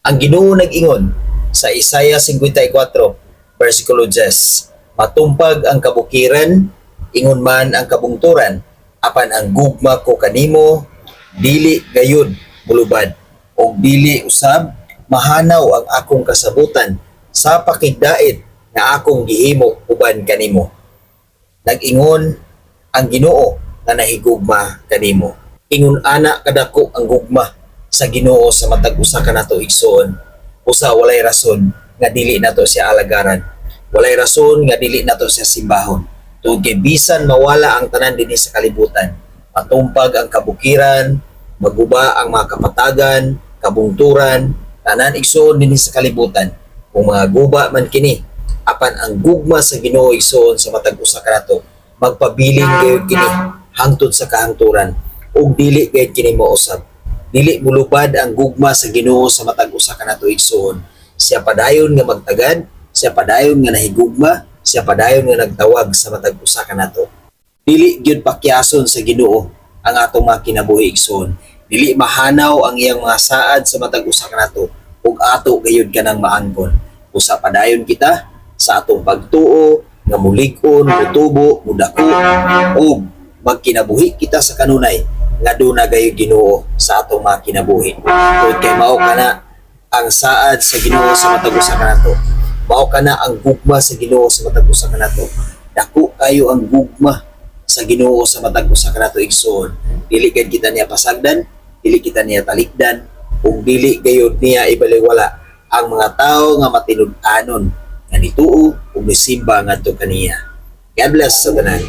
Ang Ginoo nag-ingon sa Isaiah 54 versikulo 10, "Matumpag ang kabukiran, ingon man ang kabungturan, apan ang gugma ko kanimo dili gayud mulubad ug dili usab mahanaw ang akong kasabutan sa pakigdait nga akong gihimo uban kanimo. Nag-ingon ang Ginoo nga nahigugma kanimo." Ingon ana kadako ang gugma sa Ginoo sa matag usa kanato, igsoon. Usa walay rason nga dili nato siya alagaran. Walay rason nga dili nato siya simbahon. Tungod kay bisan mawala ang tanan dinhi sa kalibutan, matumpag ang kabukiran, maguba ang mga kapatagan, kabungturan, tanan, igsoon, dinhi sa kalibutan. Kung mga guba man kini, apan ang gugma sa Ginoo, igsoon, sa matag usa kanato, magpabilin gayud kini hangtod sa kahangturan ug dili gayud kini mousab. Dili mulubad ang gugma sa Ginoo sa matag usa kanato, igsoon. Siya padayon nga magtagad, siya padayon nga nahigugma, siya padayon nga nagtawag sa matag usa kanato. Dili gyud pakyason sa Ginoo ang atong mga kinabuhi, igsoon. Dili mahanaw ang iyang mga saad sa matag usa kanato ug ato gayud kanang maangkon. Usa padayon kita sa atong pagtuo nga mulig-on, mutubo, mudako ug magkinabuhi kita sa kanunay nga duna gayud Ginoo sa atong mga kinabuhi. Tungod kay mao kana ang saad sa Ginoo sa matag usa kanato. Mao kana ang gugma sa Ginoo sa matag usa kanato. Dako kayo ang gugma sa Ginoo sa matag usa kanato, igsoon. Dili gayud kita niya pasagdan, dili kita niya talikdan, ug dili gayud niya ibaliwala ang mga tao nga matinud-anon nga nituo ug nisimba ngadto kaniya. God bless sa tanan.